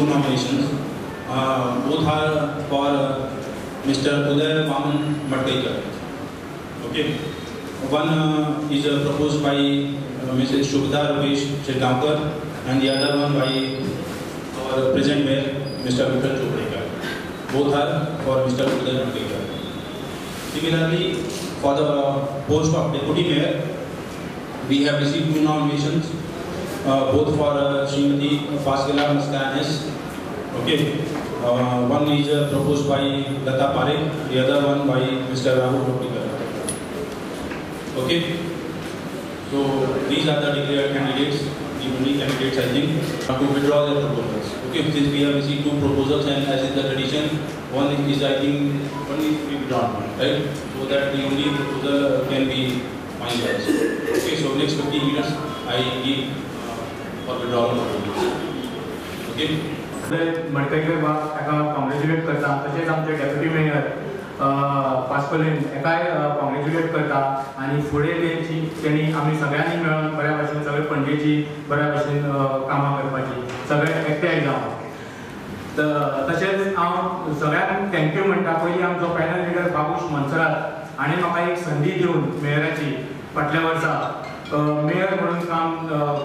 two nominations. Both are for Mr. Uday Vaman Madkaikar. Okay. One is proposed by Mrs. Shubhada Rupesh Shirgaonkar and the other one by our present mayor, Mr. Vitthal Chopdekar. Both are for Mr. Uday Madkaikar. Similarly, for the post of deputy mayor, we have received two nominations, both for Srimati Pascala Mascarenhas. Okay, one is proposed by Lata Parekh, the other one by Mr. Rahul Lotlikar. Okay, so these are the declared candidates, the only candidates I think, to withdraw their proposals. Okay, since we have received two proposals, and as is the tradition, one is, I think, one is to be withdrawn, right? So that the only proposal can be finalized. Okay, so next 15 minutes I give for withdrawal of proposals. Okay. Madkaikar बाब ताका congratulate करता, तशेंच आमचे deputy mayor पास्कोलीन हेकाय congratulate करता आनी फुडें तेंची तेणी आमी सगळ्यांनी मेळून बऱ्या भशेन सगळे पणजेची बऱ्या भशेन कामां करपाची सगळे एकठांय जावन. तशेंच हांव सगळ्यांक thank you म्हणटा. पयलीं आमचो पॅनल लिडर बाबूश मोन्सेरात हाणें म्हाका एक संदी दिवन मेयराची फाटल्या वर्सा मेयर म्हणून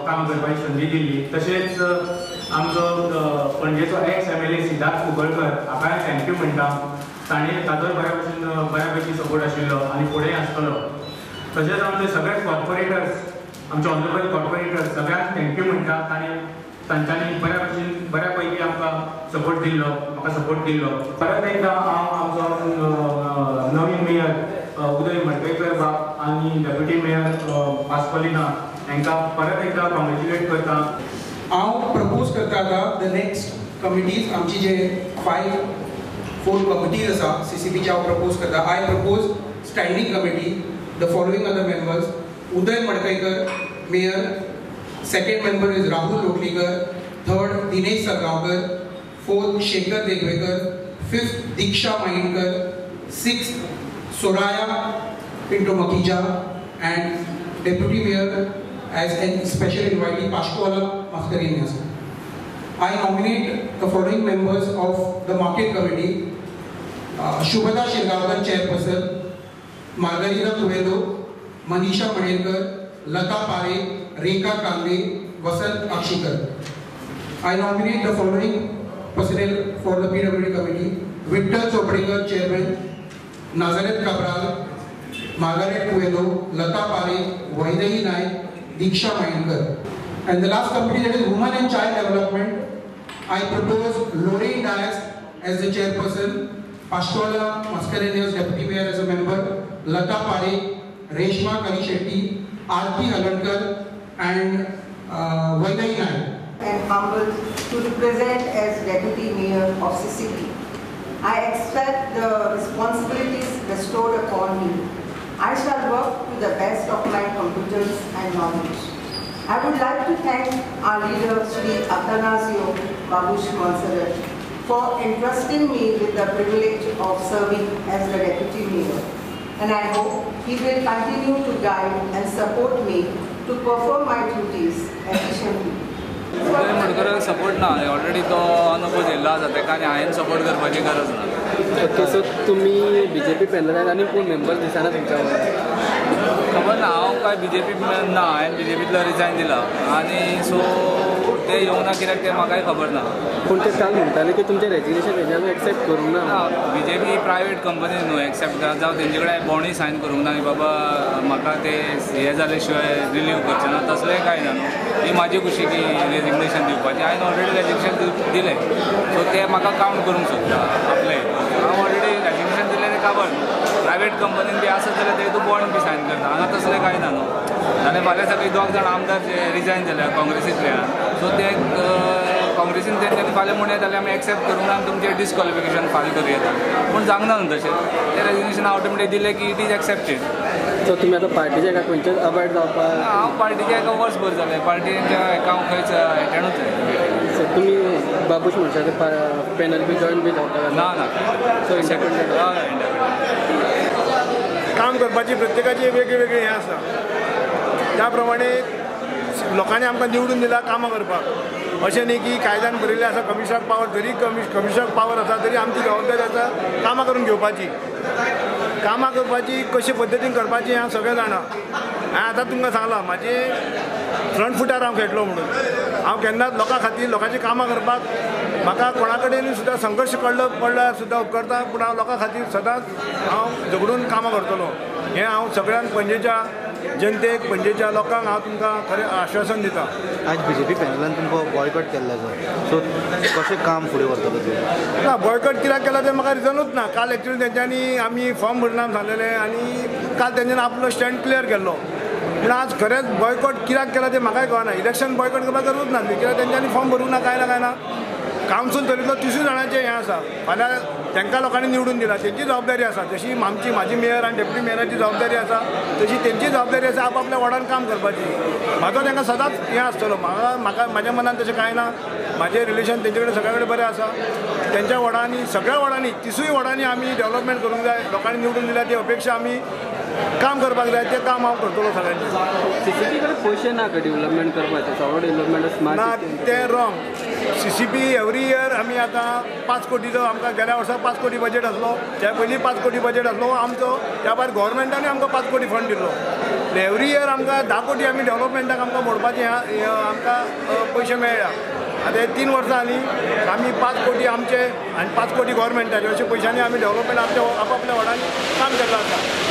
काम करपाची संदी दिल्ली. तशेंच आमचो पणजेचो ex MLA Siddharth Kunkalkar हाकाय thank you म्हणटा. ताणें ताचोय बऱ्या भशेन बऱ्या पैकी सपोर्ट आशिल्लो आनी फुडें आसतलो. तशेंच आमचे सगळे कॉर्पोरेटर्स, आमचे ऑनरेबल कॉर्पोरेटर्स सगळ्यांक thank you म्हणटा. ताणें तांच्यांनी बऱ्या भशेन बऱ्या पैकी आमकां सपोर्ट दिल्लो, म्हाका सपोर्ट दिल्लो. परत एकदां हांव आमचो नवीन मेयर उदय मडकयकर बाब आनी डेप्युटी मेयर पास्कोलिना हांकां परत एकदां कॉंग्रेच्युलेट करता. हांव प्रपोज करता आतां the next committees, आमची जे 5-4 कमिटीज आसा सीसीपीचे हांव प्रपोज करता. I propose standing committee, the following other members: Uday Madkaikar mayor, second member is Rahul Lotlikar, third Dinesh Salgaonkar, fourth Shekhar Degwekar, fifth Diksha Mainkar, sixth Soraya Pinto Makhija, and deputy mayor as a special invitee Pascuala Mascarenhas. I nominate the following members of the market committee: Shubhada Shirgaonkar chairperson, Margarita Coelho, Manisha Manerkar, Lata Parekh, Rekha Kamble, Vasant Akshikar. I nominate the following personnel for the PWD committee: Vitthal Chopdekar chairman, Nazareth Cabral, Margaret Coelho, Lata Parekh, Vaidehi Naik, Diksha Mainkar. And the last committee, that is Women and Child Development, I propose Lorraine Dias as the chairperson, Pascuala Mascarenhas deputy mayor as a member, Lata Parekh, Reshma Karishetty, Aarti Alankar and Vaidehi Naik. And humbled to represent as deputy mayor of CCP. I accept the responsibilities bestowed upon me. I shall work to the best of my competence and knowledge. I would like to thank our leader, Shri Atanasio Babush Monserrate, for entrusting me with the privilege of serving as the deputy mayor. And I hope he will continue to guide and support me to perform my duties efficiently. Uday मडकराक support ना, already तो unopposed येयल्लो आसा ताका आनी हांवें support करपाची गरज ना. ओके, सो तुमी बीजेपी पॅनलान आनी कोण मेंबर्स दिसना तुमच्या खबर ना. हांव काय बीजेपी ना, हांवें बीजेपींतलो रिजायन दिला आनी सो ते येवना कित्याक तें म्हाकाय खबर ना. पूण ते काल म्हणटाले की तुमचें रेजिग्नेशन तेंच्यांनी एक्सेप्ट करूंक ना. बीजेपी प्रायवेट कंपनी न्हू एक्सेप्ट करा, जावं तेंचे कडेन बॉन्डूय सायन करूंक ना की बाबा म्हाका ते हें जाले शिवाय रिलीव करचें ना, तसलें कांय ना न्हू. ही म्हाजी खुशी की रेजिग्नेशन दिवपाची. हांवें ऑलरेडी रेजिग्नेशन दिलें, सो ते म्हाका कावंट करूंक सोदता आपलें. हांव ऑलरेडी रेजिग्नेशन दिलें तें काबर न्हू. प्रायवेट कंपनीन बी आसत जाल्यार ते तूं बॉन्ड बी सायन करता, हांगा तसलें कांय ना न्हू. जाल्यार फाल्यां सगळीं दोग जाण आमदार जे रिजायन जाल्या काँग्रेसींतल्यान, सो ते काँग्रेसीन तेंच्यांनी फाल्यां म्हणूं येता जाल्यार आमी एक्सेप्ट करूंक ना आनी तुमचें डिस्कॉलिफिकेशन फायल करूं येता. पूण जावंक ना न्हू तशें. तें रेजिग्नेशन ऑटोमॅटीक दिलें की it is accepted. सो तुमी आतां पार्टीच्या एका खंयच्याच अवॉयड जावपाक? हांव पार्टीच्या एका वर्सभर जालें, पार्टीच्या एका हांव खंयच एटेंडूच जायना. सो तुमी बाबूश मनशाचे पॅनल बी जॉयन बी जावपाक ना? ना. So independent? हय, इंडिपेंडंट. काम करपाची प्रत्येकाची वेगळी वेगळी हें आसा, त्या प्रमाणे लोकांनी आमकां निवडून दिला कामां करपाक. अशें न्ही की कायद्यान बरयल्लें आसा कमिशनराक पावर, जरी कमिशनराक पावर आसा तरी आमची जबाबदारी आसा कामां करून घेवपाची, कामां करपाची कशे पद्दतीन करपाची हांव सगळें जाणा. हांवें आतां तुमकां सांगलां म्हाजे फ्रंट फुटार हांव खेळटलो म्हणून. हांव केन्नाच लोकां खातीर लोकांची कामां करपाक म्हाका कोणा कडेन सुद्दां संघर्श पडल्यार सुद्दां उपकारता, पूण हांव लोकां खातीर सदांच हांव झगडून कामां करतलो. हें हांव सगळ्यांक पणजेच्या जनतेक, पणजेच्या लोकांक हांव तुमकां खरें आश्वासन दिता. आज बीजेपी पॅनलान तुमकां बॉयकॉट केल्लो आसा, सो कशें काम फुडें व्हरतलो तुमी? ना, बॉयकॉट कित्याक केला तें म्हाका रिजनूच ना. काल एक्चुअली तेंच्यांनी आमी फॉर्म भरना सांगलेलें आनी काल तेंच्यांनी आपलो स्टँड क्लियर केल्लो, पूण आज खरेंच बॉयकॉट कित्याक केला तें म्हाकाय कळना. इलेक्शन बॉयकॉट करपाक गरजूच नासली कित्याक तेंच्यांनी फॉर्म भरूंक ना, कांय ना कांय ना. कावन्सील तरीतलो 30 जाणांचें हें आसा. फाल्यां तांकां लोकांनी निवडून दिला, तेंची जबाबदारी आसा. जशी आमची म्हाजी मेयर आनी डेप्युटी मेयराची जबाबदारी आसा तशी तेंची जबाबदारी आसा आपआपल्या वॉर्डान काम करपाची. म्हाजो तांकां सदांच हें आसतलो. म्हाका म्हाज्या मनान तशें कांय ना. म्हाजें रिलेशन तेंचे कडेन सगळ्या कडेन बरें आसा. तेंच्या वॉर्डांनी सगळ्या वॉर्डांनी 30 वॉर्डांनी आमी डेव्हलपमेंट करूंक जाय. लोकांनी निवडून दिल्या ती अपेक्षा आमी काम करपाक जाय, तें काम हांव करतलो सगळ्यांचें. सीसीपी कडेन पयशे ना काय डेव्हलपमेंट करपाचें? सगळो डेव्हलपमेंट ना, तें रॉंग. सीसीपी एवरी इयर आमी आतां 5 कोटीचो, आमकां गेल्या वर्सा 5 कोटी बजेट आसलो, त्या पयलीं 5 कोटी बजेट आसलो आमचो, त्या भायर गव्हर्मेंटानूय आमकां 5 कोटी फंड दिल्लो. एवरी इयर आमकां 10 कोटी आमी डेव्हलपमेंटाक आमकां मोडपाचें आमकां पयशे मेळ्ळ्या. आतां हे 3 वर्सां जालीं आमी 5 कोटी आमचे आनी 5 कोटी गव्हर्मेंटाचे अशे पयशांनी आमी डेव्हलपमेंट आमच्या आपापल्या वॉर्डांनी काम केल्लो आसा.